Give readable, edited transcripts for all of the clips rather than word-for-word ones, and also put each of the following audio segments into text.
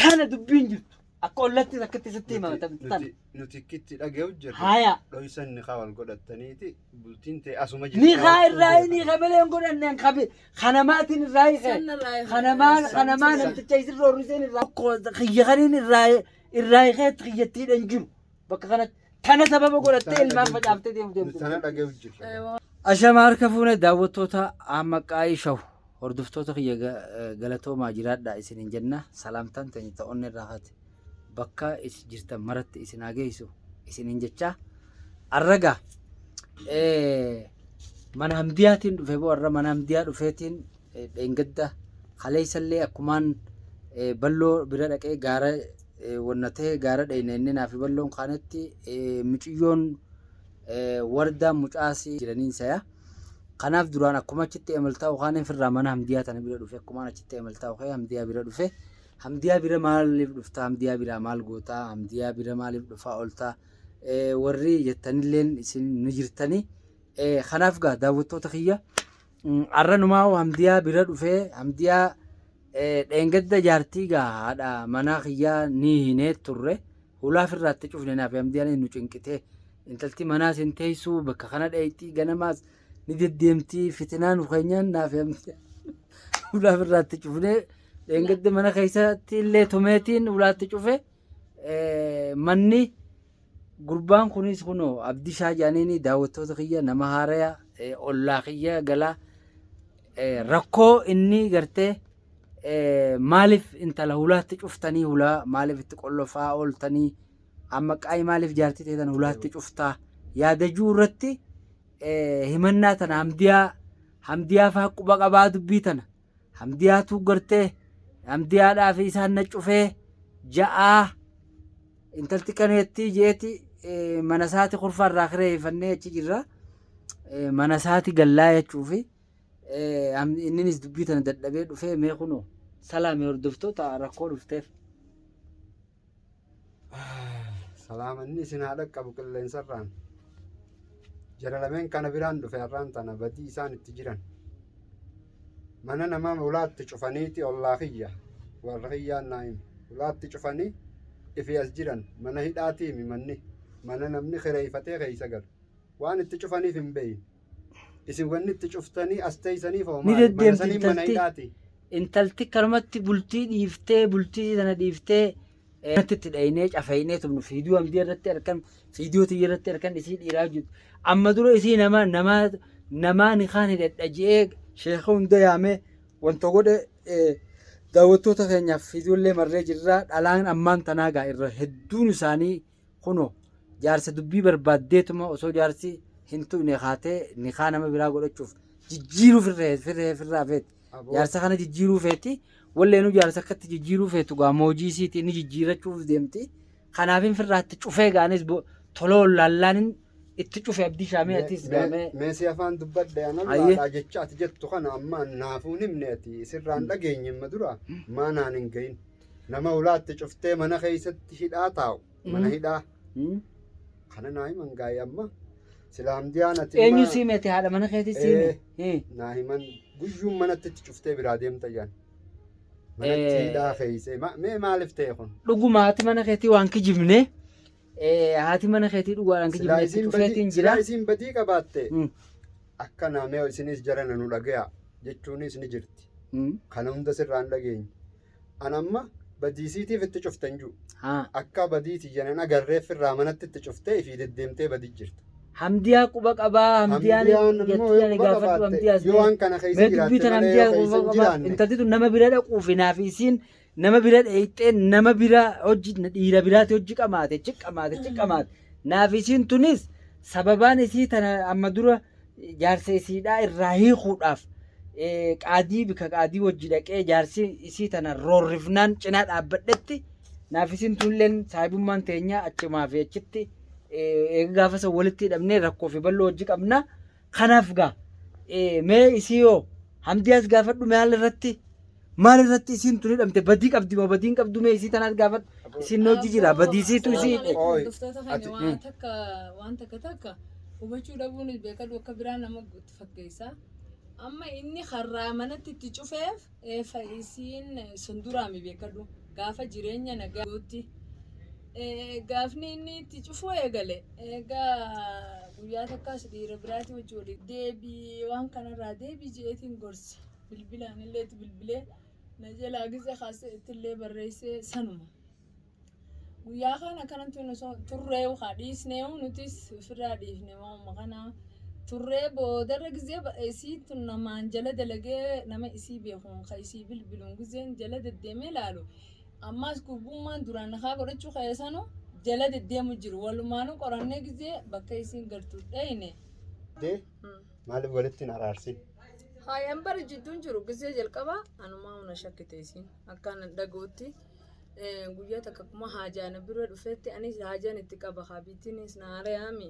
Tana dubbiin jirtu. Akka ollattis akkatti sitti himama tana. Nuti itti dhaga'u jirra. Haya. Dhoysan nikaa wal godhattaniiti bultiin ta'e asuma jirti. Nikaa irraa ni kabalee hin godhanne hin qabe. Kanamaatiin irraa hiike. Kanamaa kanamaa namticha isin roorriseen irraa. Kiyya kaniin irraa irraa hiikeetti kiyyattiidha hin jiru. Bakka kanatti tana sababa godhattee ilmaan facaaftee deemu deemtu. Tana dhaga'u jirra. Ashama harka fuune daawwattoota Ammaqaayii Shaw hordoftoota kiyya galatoomaa jiraadha isinin jenna salaamtaan teenya ta onnee irraa kaate bakka is jirtan maratti isin haa geessu isinin jecha arraga mana hamdiyaatiin dhufe boo arra mana hamdiyaa dhufeetiin dheengadda kaleessallee akkumaan balloo bira dhaqee gaara wanna ta'e gaara dheyne inni naafi balloon kaanetti miciyyoon wardaan mucaasii jiraniin saya. Kanaaf duraan akkuma achitti emaltaa ukaaniin firraa mana Hamdiyaa tana bira dhufe akkumaan achitti emaltaa ukee Hamdiyaa bira dhufe. Hamdiyaa bira maaliif dhuftaa? Hamdiyaa biraa maal gootaa? Hamdiyaa bira maaliif dhufaa ooltaa? Warri jettanilleen isin ni jirtanii. Kanaaf gaa daawwattoota kiyya arra numaa Hamdiyaa bira dhufee Hamdiyaa dheengadda jaartii gaa haadha manaa kiyyaa ni hinee turre. Hulaa firraa itti cufne naaf Hamdiyaan nu cinqitee intalti manaas hin teessuu bakka kana dheeyxii ganamaas ni deddeemtii fitinaa nu keenyaan naaf Hamdiyaan hulaa firraa itti cufne dheengadda mana keessatti illee tumeetiin hulaatti cufe manni gurbaan kunis kunoo Abdishaa jedhaniini daawwattoota kiyya nama haaraya ollaa kiyya galaa rakkoo inni gartee maaliif intala hulaatti cuftanii hulaa maaliif itti qollofaa ooltanii amma qaayii maaliif jaartii teetan hulaatti cuftaa yaadajuu irratti himannaa tana hamdiyaa hamdiyaa faa quba qabaa dubbii tana hamdiyaatu gartee hamdiyaadhaa fi isaan na cufee ja'aa intalti kaneettii jeeti mana isaati kurfaa irraa kireeffannee achi jirra mana isaati gallaa jechuufi. Inninis dubbii tana dadhabee dhufee mee kunoo salaami hordoftoota rakkoo dhufteef. Salaamanni isin haa dhaqqabu qilleensarraan. Jara lameen kana biraan dhufe har'aan tana badii isaan itti jiran. Mana namaa ulaatti cufaniiti ollaa kiyya warra kiyyaan naa hime. Ulaatti cufanii ifi as jiran mana hidhaatii himi manni mana namni kireeffatee keessa galu. Waan itti cufaniif hin beeyne. Isin wanni itti cuftanii as teessaniif hoo Ni maali? Mana deddeemti saniin mana intalti. hidhaati. Intalti kanumatti bultii dhiiftee bultii sana dhiiftee irratti itti dhaynee cafeynee tumnu fiidiyoo hamdii irratti arkan fiidiyoo tiyya irratti arkan isii dhiiraa hojjetu. Amma dura isii nama nama namaa ni kaan hidhadha je'ee sheeka hunda yaamee wanta godhe daawwattoota keenyaaf fiidiyoollee marree jirra dhalaan ammaan tanaa gaa irra hedduun isaanii Kunoo jaarsa dubbii barbaaddeetuma osoo jaarsi hin tuqne kaatee nikaa nama biraa godhachuuf jijjiiruu firree firree firraa feeti. Aboo. Jaarsa kana jijjiiruu feeti. Walleenuu jaarsa akkatti jijjiiruu feetu gaa moojii isiitii ni jijjiirrachuuf deemti. Kanaafin firraatti cufee gaanis tola ollaallaanin itti cufe abdii shaamee atis gaamee. Mee si afaan dubbadhe an Ayyee. ollaadhaa jecha ati jettu kana amma naafuu hin himne ati sirraan dhageenye amma dura maa naan hin gahin. Nama ulaatti cuftee mana keessatti hidhaa taa'u mana hidhaa kana naa himan gaa'ee amma sila hamdiyaan ati Eenyu imma sii meete haadha mana keetii sii Eh. mee? naa himan guyyuun manatti itti cuftee biraa deemta jedhan. Manatti Eh. hidhaa keeyse mee maaliif ta'e kun? Dhuguma haati mana keetii waan kijibne haati mana keetii dhugaadhaan Silaa kijibne itti isiin badii cufeetiin jira. silaa isiin badii qabaatte akka naa mee isinis jarana nu dhagaya jechuunis ni jirti. Kana hunda sirraa hin dhageenye. An amma badiisiitiif itti cufte hin jiru. Haa. Akka badii tiyyan hin agarreef irraa manatti itti cuftee ifii deddeemtee badii jirta. Hamdiyaa quba qabaa hamdiyaan Hamdiyaan immoo yoo jettiyaan quba gaafadhu qabaatte hamdiyaas yoo mee waan kana keessa mee dubbii jiraatte tana malee hamdiyaa yoo keessa quba hin qabaa jiraanne intalti tun nama bira dhaquufi naaf isiin nama bira dheeyxee nama bira hojii dhiira biraati hojii qamaate ciqqamaate ciqqamaate naaf isiin tunis sababaan isii tana amma dura jaarsa isiidhaa irraa hiikuudhaaf qaadii bika qaadii wajji dhaqee jaarsi isii tana roorrifnaan cinaa dhaabbadhetti naaf isiin tunilleen saahibummaan teenya achumaa fi achitti eega gaafa san walitti hidhamnee rakkoo fi bal'oo wajji qabna. Kanaaf gaa mee isii yoo hamdiyaas gaafadhu mee haala irratti maal irratti isiin tun hidhamte badii qabdi moo badii hin qabdu mee isii tanaas gaafadhu isiin hojii jira badii isiitu isii hidhe. Ooy, Hordoftoota keenya ati- waan takka waan takka takka hubachuu dhabuun beekadhu akka biraa nama itti fakkeessa. Amma inni karraa manatti itti cufeef eefa isiin sun duraami beekadhu. Gaafa jireenya nagaatti gaafni inni itti cufuu eegale egaa guyyaa takkaas dhiira biraatii wajji walii deebii waan kanarraa deebii je'eetiin gorse bilbilaan illee itti bilbilee na jalaa gizee kaasee ittillee barreessee sanuma. Guyyaa kana akkanatti osoo turree haa dhiisnee nutis ofirraa dhiifne waanuma kana turree boodarra gizee isii tun namaan jala dalagee nama isii beekuun ka isii bilbiluun gizeen jala deddeemee ilaalu ammaas gurbummaan duraan nakaa godhachuu ka'e sanu jala deddeemu jiru walumaanuu qorannee gizee bakka isiin gartu dheyne. Dee maaliif walitti hin araarsin? Haayaan bara jidduun jiru gizee jalqabaa anumaa huna shakkite isiin akka ani dhaga'utti guyyaa takka akkuma haajaan bira dhufetti anis haajaan itti qaba habiitiinis na ari'aami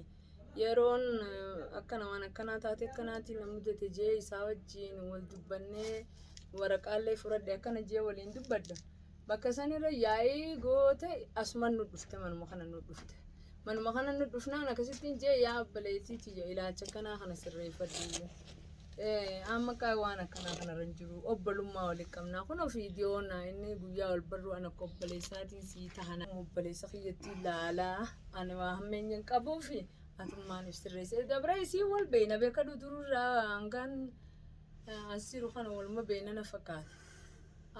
yeroon akkana waan akkanaa taate akkanaatiin na mudate jee isaa wajjiin wal dubbannee waraqaallee fudhadhe akkana jee waliin dubbadha. Bakka sanirra yaa'ii goote asuman nu dhufte manuma kana nu dhufte. Manuma kana nu dhufnaan akkasittiin jee yaa obboleettii tiyya ilaalcha akkanaa kana sirreeffadhu. Amma kaa waan akkanaa kanarra hin jiru obbolummaa waliin qabnaa kun viidiyoon inni guyyaa wal barru ana akka obboleessaatiin sii tahana obboleessa kiyyatti ilaalaa ani waa hammeenya hin qabuufi atummaan if sirreesse dabra isii wal beeyna beekadhu dururraa hangaan as jiru kana waluma beeyna na fakkaata.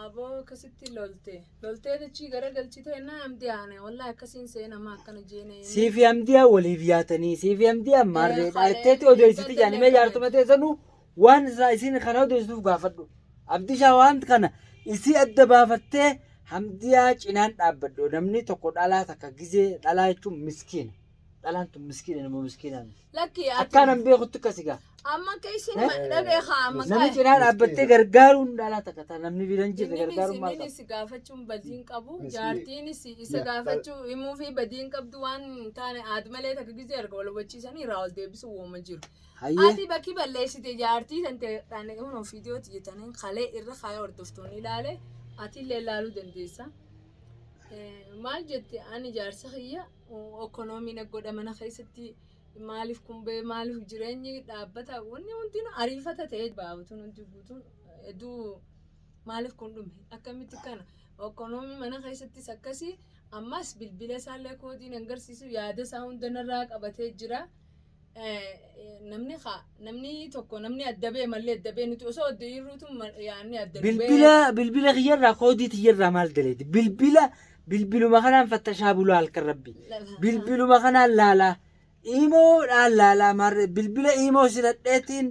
Aboo akkasitti lolte loltee dachii gara galchite na hamdi aane wallahi akkasiin seenama akkana jeene. Siifi Hamdiyaa waliif yaatanii siifi Hamdiyaa maarreedha jetteeti odeessiti jaani mee jaartuma teessanuu waan isaa isiin kana odeessituuf gaafadhu. Abdishaa waan kana isii adda baafattee Hamdiyaa cinaan dhaabbadhu namni tokko dhalaa takka gizee dhalaa jechuun miskiina. Dhalaan tun miskiina nama miskiinaa miti. Lakki ati Akkaan an beekutti akkasi gaa. amma akka isin dhagee haa amma Namni cinaa dhaabbattee gargaaruun dhalaa takka ta'a namni bira hin jirre gargaaruun maal qaba? Innis gaafachuun badiin qabu Miskiin. jaartiinis isa Yaa, gaafachuu himuu fi badiin qabdu waan hin taane aad malee takka gizee erga wal hubachiisanii irraa ol deebisu uuma jiru. Hayyee. Ati bakki balleessite jaartii tante dhane kun viidiyooti jettanii kalee irra kaayee hordoftoonni ilaale ati illee ilaaluu dandeessa. Maal jette ani jaarsa kiyya ekonoomii na godha mana keessatti maaliif kun ba'e maaliif jireenyi dhaabbata wanni hundinuu ariifata ta'ee baabatuun hundi guutuun hedduu maaliif kun dhume akkamitti kana ekonoomii mana keessattis akkasii ammas bilbila isaallee koodiin agarsiisu yaada isaa hunda narraa qabatee jira. Namni haa namni tokko namni adda ba'e malee adda ba'e nuti osoo adda jirruutu yaadni adda nu ba'e. Bilbila bilbila kiyyarraa koodii tiyyarraa maal daleeti? Bilbila bilbiluma kanaan fattashaa bulaa halkan rabbi. Bilbiluma kanaan laalaa. Imoodhaan laalaa maarree bilbila imoo siradheetiin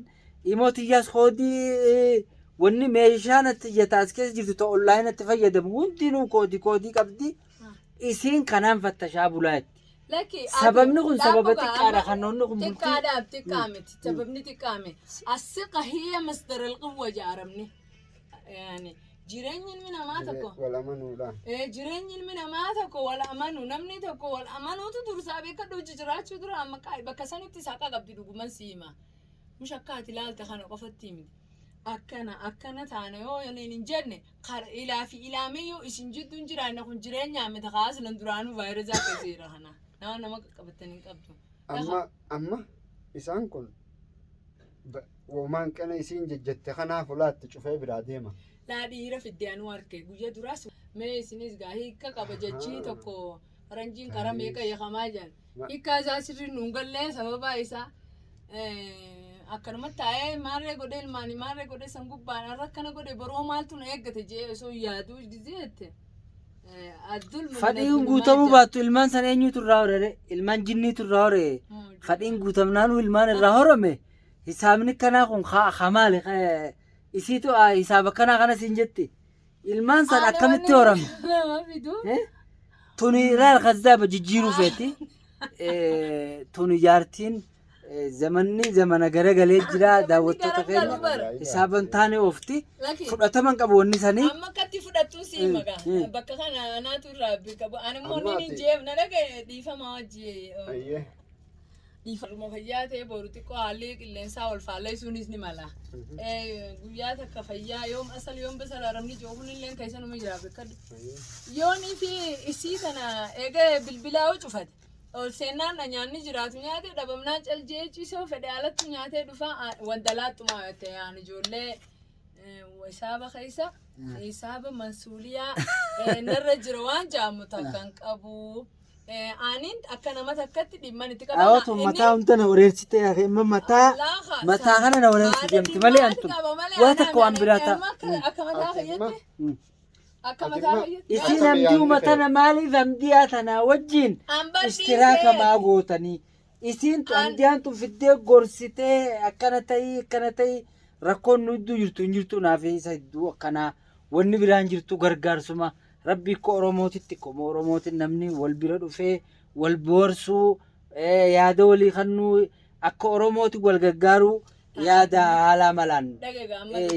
imoo tiyyaas koodii wanni meeshaan tiyya as keessa jirtu ta'u onlaayinatti fayyadamu hundinuu koodii koodii qabdi. Isiin kanaan fattashaa bulaa jetti. Lakki Sababni kun sababa xiqqaadha kan namni kun bultii. Xiqqaadhaaf xiqqaa miti sababni xiqqaa miti. As-siqa hiya masdar al-quwwa jaaramni. Yani jireenyi ilmi namaa tokko Wal amanuudhaan. Jireenyi ilmi namaa tokko wal amanu namni tokko wal amanuutu dursaa beekadhu hojii jiraachuu dura amma bakka sanitti saqa qabdi dhuguman siima. Mush akka ati ilaalte kana qofatti miti. Akkana akkana taana yoo waliin hin jenne ilaa fi ilaameyyuu isin jidduun jiraanne kun jireenyaa miti kaas lan duraanuu vaayirasii akka seera kana. Nama nama qaqqabatanii hin qabdu. Amma amma isaan kun womaan qana isiin jejjette kanaaf ulaatti cufee biraa deema. Laa dhiira fidde anuu arge guyya duraas mee isinis gaa hiikka qaba jechii tokko faranjiin karaa meeqa hiikamaa jiran. Hiikkaa isaa sirrii nuun gallee sababa isaa akkanuma taa'ee maarree godhee ilmaanii maarree godhee san gubbaan har'a akkana godhe boroo maaltu na eeggate jee osoo yaaduu jette. Fadhiin guutamuu baattu ilmaan sana eenyutu irraa horere? Ilmaan jinniitu irraa hore. Fadhiin guutamnaanuu ilmaan irraa horome. Hisaabni kanaa kun hamaali. Isiitu hisaaba kanaa kana siin jetti. Ilmaan sana akkamitti horame? Nama fidu. Tuni ilaal kazzaaba jijjiiruu feeti. Tuni jaartiin zamanni zamana garagalee jira daawwattoota keenya hisaaban taane oofti. Fudhataman qabu wanni sanii. Amma akkatti fudhattu sii magaa. Bakka kana anaatu irraa beekamu. Ani immoo ni hin jeef na dhagaye dhiifama wajji. Ayyee. Dhiifama fayyaa ta'e boru xiqqoo haalli qilleensaa wal faalleessuunis ni mala. Guyyaa takka fayyaa yoom asal yoom basal haramni joofuun illee keessa numa jira beekadhu. Yoonii fi isii kana eega bilbilaa yoo cufate ol seennaan na nyaanni jiraatu nyaatee dhabamnaan caljee ciisoo fedhe alatti nyaatee dhufa wandalaaxumaa ta'e aan ijoollee Hisaaba keessa hisaaba mansuuliyaa narra jira waan jaamu takka hin qabu. Aniin akka nama takkatti dhimman itti qaba. Awwatu mataa hunda na wareersite imma mataa mataa kana na wareersi deemti malee antu waa takka waan biraa ta'a. Akka mataa kiyyaatti. Akka Ati mataa imma- kiyyaatti. Isiin Akka hamdii biyyaanni tana maaliif hamdiyaa tanaa wajjin ishtiraaka maa gootanii? Isiin tu hamdiyaan tun fiddee gorsitee akkana ta'ii akkana ta'ii rakkoon nu hedduu jirtu hin jirtu naaf isa hedduu akkanaa wanni biraan jirtu gargaarsuma rabbi akka Oromootitti akkuma Oromootiin namni wal bira dhufee wal boorsuu yaada walii kennuu akka Oromooti wal gargaaruu yaada haalaa malaan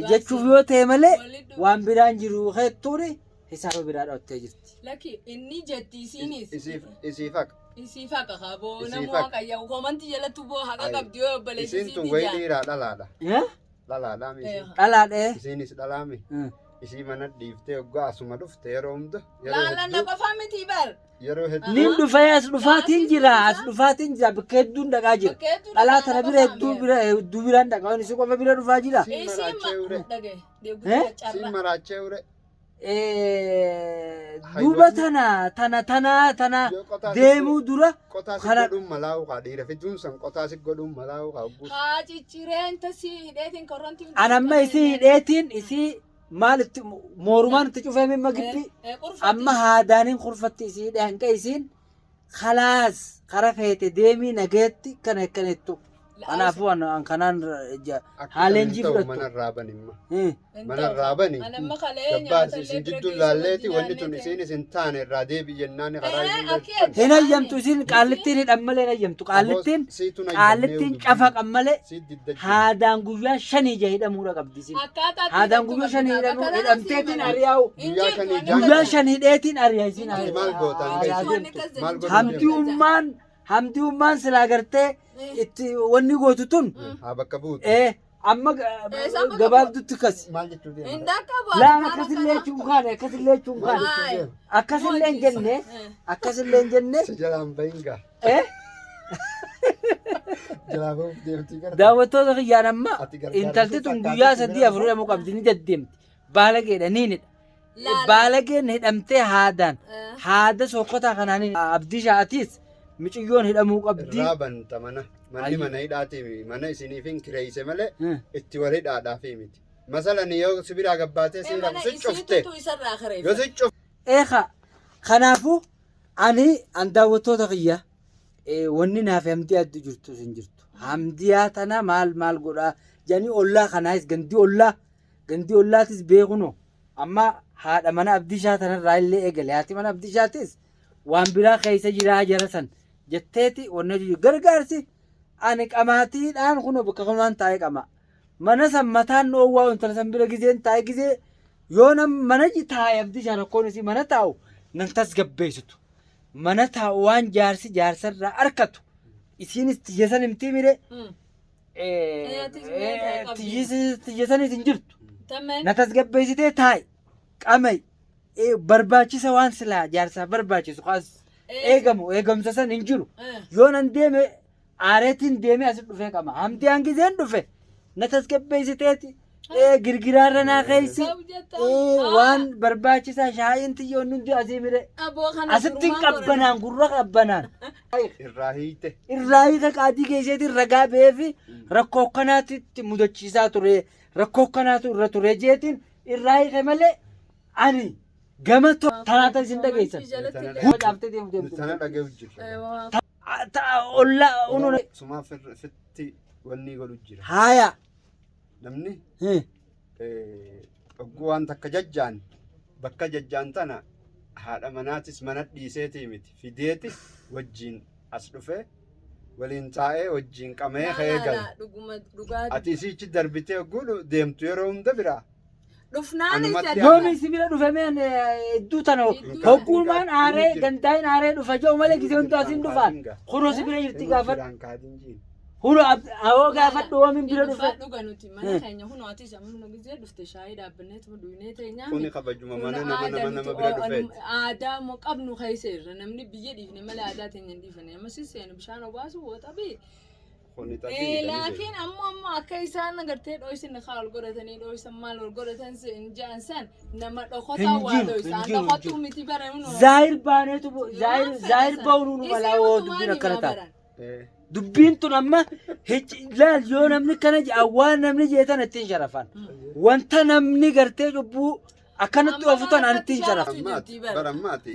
jechuuf yoo ta'e malee waan biraan jiru heettuuni hisaaba biraa dhottee jirti. Lakki inni jetti isiinis. Isiif isiif haqa. Isiif haqa qaboo Isiif namuu haqa. haqa yaa'u komanti jalatti boo haqa Ayi. qabdi yoo obboleessi Isiin tun isiitti wayi jaan. dhiiraa dhalaadha. Eh? Dhalaadhaa mi isiin? Dhalaadhee. Isiinis dhalaami. Isii mana dhiiftee hoggaa asuma dhufte yeroo hunda yeroo Laalanna hedduu qofaa miti bar. yeroo hedduu Nin dhufee as dhufaatiin jira as dhufaatiin jira bakka hedduun dhaqaa jira. Bakka hedduu Dhalaa dhaqaa tana nama bira qofaa hedduu miti. bira hedduu biraan dhaqaa inni si qofa bira dhufaa jira. Siin Isiin maraachee ure. dhagaye. Eh? Deeggarsa Siin carraa. maraachee ure. Duuba tana tana tana tana Yoo qotaa si deemuu dura Qotaa si kana godhuun malaa'u kaa dhiira fiduun san qotaa si godhuun malaa'u kaa hogguus. Haa ciccireen tasii hidheetiin korrontii. An amma isii hidheetiin isii maal itti moorumaan itti cufee mimma gibbii amma haadaaniin kurfatti isii hidhe hanqa isiin khalaas kara feete deemii nageetti kana akkana jettu. Kanaafuu an kanaan Akka haaleenjii ta'u fudhattu. mana irraa bani imma. Mana irraa bani. Anamma kalee Gabbaas nyaata isin illee bira jidduun geessu laalleeti wajjin wanni tun nyaannee isiin isin taane irraa deebi jennaan karaa Eh, isin akki galchan. Hin hayyamtu isiin qaallittiin hidhan malee hin hayyamtu. Qaallittiin Siitu na qaallittiin cafaqan malee Siit didda jira. haadaan guyyaa shanii ija hidhamuudha qabdi isiin. Akkaataa itti Haadaan hidhamtu guyyaa qabdi. shanii Bakka hidhamuu kana hidhamteetiin sii ari'aa'u. Hin Guyyaa jirtu, shanii ani jaan- Guyyaa shan hidheetiin ari'a isiin Ati maal gootaan ari'aa geessu? deemtu. Maal godhu Hamdii deemtu? ummaan hamdii ummaan silaa gartee itti wanni gootu tun Haa bakka buutu. Amma Eessa bakka gabaabdutti kasi. Maal jechuu Hin deemta? dhaqqabu. Laan akkasillee jechuun kaane akkasillee jechuun kaane Maal? akkasillee hin jenne akkasillee hin jenne Si jalaan bahin gaa. Jalaa bahuuf deemtii gara. Daawwattoota kiyyaan amma Ati gargaarsa intalti tun fakkaatu guyyaa si sadii bira afur hidhamuu qabdi ni deddeemti. Baalageedha niinidha. Laala. Baalageen hidhamtee haadaan haada sokkotaa kanaan abdii sha'atiis miciyyoon hidhamuu qabdi. Irraa banta mana. Manni Ayyo. mana hidhaatii miti. Mana isiniif hin kireeyse malee Hmm. itti wal hidhaadhaafi miti. Masalan yoo si biraa gabbaatee si Mana si cufte isiitutu isarraa yoo kireeffate. si cufte Eeqa kanaafuu ani an daawwattoota kiyya wanni naaf hamdiyaa hedduu jirtu hin jirtu. Hamdiyaa tana maal maal godhaa jedhanii ollaa kanaas gandii ollaa gandii ollaatis beekunoo amma haadha mana abdishaa tanarraa illee eegale haati mana abdishaatis waan biraa keessa jiraa jara san jetteeti wanni hojii gargaarsi ani qamaatiidhaan kunoo bakka kanaan taa'ee qama. Mana san mataan dhoowwaa intala san bira gizeen taa'ee gizee yoo nam mana taa'e abdishaa rakkoon isii mana taa'u nan tasgabbeessitu. Mana taa'u waan jaarsi jaarsarraa arkatu isiinis tiyya san himtii mire tiyya sanis hin jirtu. Tameen. Na tasgabbeessitee taa'i qamai barbaachisa waan silaa jaarsaa barbaachisu kaas eegamu eegamsa san hin jiru. Yoo nan deeme aareetiin deeme asit dhufee qama. Hamti hangizeen dhufe na tasgabbeessiteeti girgiraarra naa keeysi waan barbaachisaa shaayiin tiyyoon hundi asii mire. Aboo kana Asitti durumaan godhan. qabbanaan gurra qabbanaan. Irraa hiite. Irraa hiika qaadii keesseetiin ragaa ba'ee fi rakkoo akkanaatti mudachiisaa ture rakkoo akkanaatu irra ture jeetiin irraa hiike malee ani gama tanaata isin dhageessan. Jalatti Tana illee. Caaftee deemu deemtu. Tana dhaga'u jirra. Ollaa unuun Sumaaf fitti wanni godhu jira. haaya. Namni ogguu waan takka jajjaan bakka jajjaan tana haadha manaatis mana dhiiseetii miti fideeti wajjin as dhufee waliin taa'ee wajjin qamee ka'ee gala. Dhuguma dhugaa Ati isiichi darbitee ogguu deemtu yeroo hunda biraa. dhufnaan Anumatti isa Yoomi si bira dhufe meen hedduu tana hogguumaan aaree gandaayin aaree dhufa jedhu malee gisee hundaa asiin dhufaan. Kunoo si bira jirti gaafadhu. Biraan kaadin jiin. Huno awoo gaafadhu yoomiin bira dhufe. Dhuga nuti mana keenya kunoo atis amma nu gisee dhufte shaayii dhaabbanneetuma dhugnee teenyaa. Kuni kabajuma mana nama nama nama bira dhufeeti. Aadaa immoo qabnu keessa irra namni biyya dhiifne malee aadaa teenya hin dhiifne. Amma si seenu bishaan obaasu woxabii. Kuni Eh, xabiidha ni laakiin ammoo akka isaan agartee dhoysan haa ol godhatanii dhoysan maal ol godhatan hin ja'an san nama dhokotaa Hin waa jiru, dhoysan hin jiru, hin dhokotuu jiru. miti bara nu. Zaahir baaneetu zaahir zaahir ba'uun nu malaa woo dubbiin akkana taate. beekna. Dubbiin tun amma laal yoo namni kana jedha waan namni jedhe tana ittiin sharafan. Wanta namni gartee cubbuu akkanatti oofu tana ittiin sharafa. Ammaati bara ammaati.